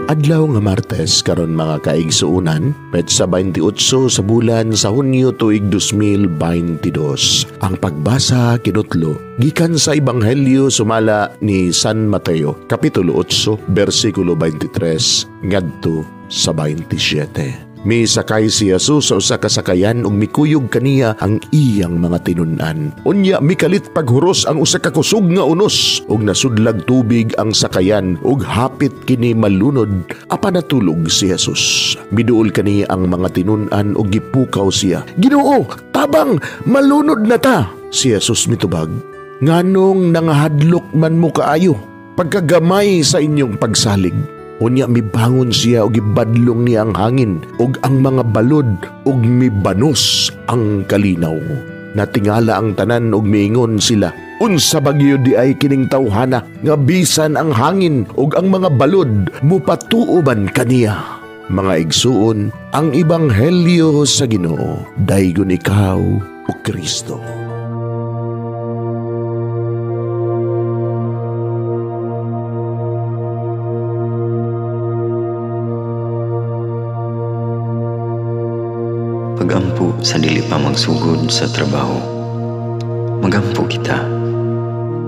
Adlaw nga Martes karon mga kaigsuonan, petsa 28 sa bulan sa Hunyo tuig 2022. Ang pagbasa kinutlo gikan sa Ebanghelyo sumala ni San Mateo, kapitulo 8, bersikulo 23 ngadto sa 27. Misakay si Jesus sa usa ka sakayan ug mikuyog kaniya ang iyang mga tinun-an. Unya mikalit paghuros ang usa ka kusog nga unos ug nasudlag tubig ang sakayan ug hapit kini malunod apan natulog si Jesus. Miduol kaniya ang mga tinun-an ug gipukaw siya. Ginoo, tabang, malunod na ta. Si Jesus mitubag, nganong nangahadlok man mo kaayo, pagkagamay sa inyong pagsalig. Unya mibangon siya og gibadlong niya ang hangin ug ang mga balod ug mibanos ang kalinaw. Natingala ang tanan ug miingon sila, unsa ba gyud di ay kining tawhana nga bisan ang hangin ug ang mga balod mupatuo man kaniya? Mga igsuon, ang ebanghelyo sa Ginoo, daygon ikaw o Kristo. Pagampo sa dili pa magsugod sa trabaho. Magampo kita.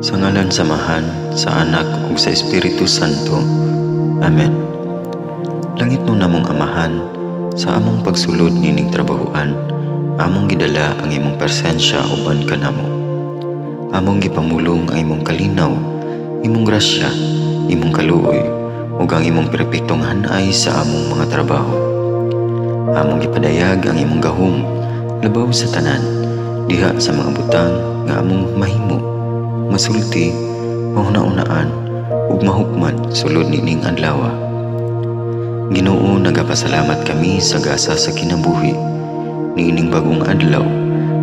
Sa ngalan sa Amahan, sa Anak ug sa Espiritu Santo. Amen. Langit no namong Amahan, sa among pagsulod nining trabahoan, among gidala ang imong presensya uban kanamo. Among gipamulong ang imong kalinaw, imong grasya, imong kaluoy, ug ang imong perpektong hanay sa among mga trabaho. Among gipadayag ang imong gahom labaw sa tanan diha sa mga butang nga among mahimo, masulti, mahuna-unaan ug mahukman sulod nining adlaw. Ginoo, nagapasalamat kami sa gasa sa kinabuhi niining bagong adlaw,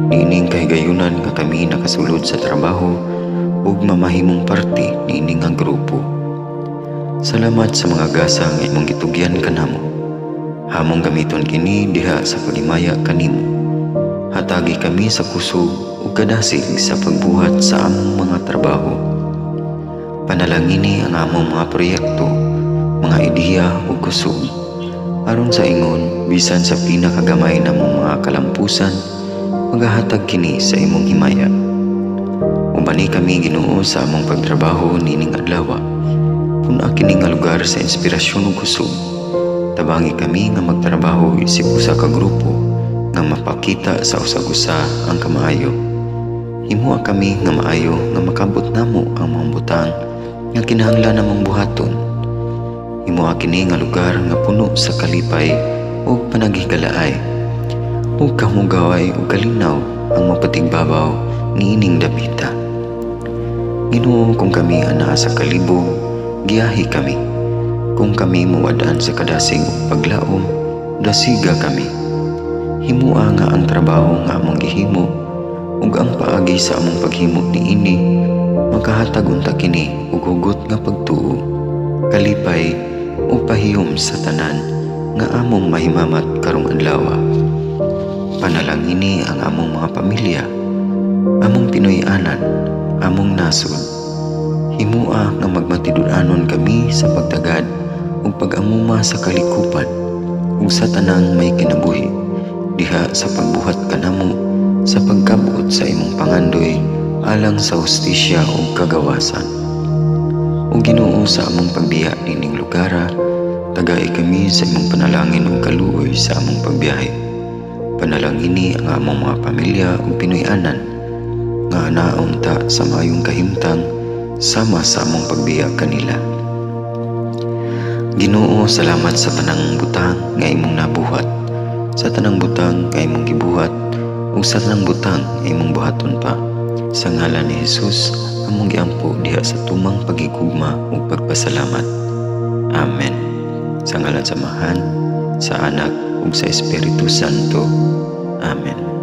niining kahigayunan nga kami nakasulod sa trabaho ug mamahimong parte niining nga grupo. Salamat sa mga gasa nga imong gitugyan kanamo. Hamong gamiton kini diha sa paghimaya kanimo. Hatagi kami sa kusog ug kadasig sa pagbuhat sa among mga trabaho. Panalangini ang among mga proyekto, mga ideya ug kusog. Aron sa ingon, bisan sa pinakagamay namong mga kalampusan, magahatag kini sa imong himaya. Ubani kami Ginoo sa among pagtrabaho nining adlaw. Pun-a kini nga lugar sa inspirasyon ug kusog. Tabangi kami nga magtrabaho isip usa ka grupo nga mapakita sa usag-usa ang kamaayo. Himoa kami nga maayo nga makabot namo ang mga butang nga kinahanglan namong buhaton. Himoa kini nga lugar nga puno sa kalipay ug panaghigalaay ug kamugaway ug kalinaw ang mapatigbabaw niining dapita. Ginoo, kung kami anaa sa kalibog, giyahi kami. Kung kami muwadaan sa kadasig ug paglaom, dasiga kami. Himua nga ang trabaho nga among gihimo ug ang paagi sa among paghimo niini makahatag unta kini og hugot nga pagtuo, kalipay ug pahiyom sa tanan nga among mahimamat karong adlaw. Panalangini ang among mga pamilya, among Pinoy-anan, among nasod. Himua nga magmatinud-anon kami sa pagtagad ug pag-amuma sa kalikupan ug sa tanang may kinabuhi diha sa pagbuhat kanamo sa pagkabot sa imong pangandoy alang sa hustisya ug kagawasan. Ug Ginoo, sa among pagbiya nining lugara, tagai kami sa imong panalangin ug kaluoy sa among pagbiyahe. Panalangini ang among mga pamilya ug Pinoy-anan nga naunta sa maayong kahimtang sama sa among pagbiya kanila. Ginoo, salamat sa tanang butang nga imong nabuhat, sa tanang butang nga imong gibuhat, ug sa tanang butang nga imong buhaton pa. Sa ngalan ni Jesus, among giampo diha sa tumang pagigugma ug pagpasalamat. Amen. Sa ngalan sa Amahan, sa Anak ug sa Espiritu Santo. Amen.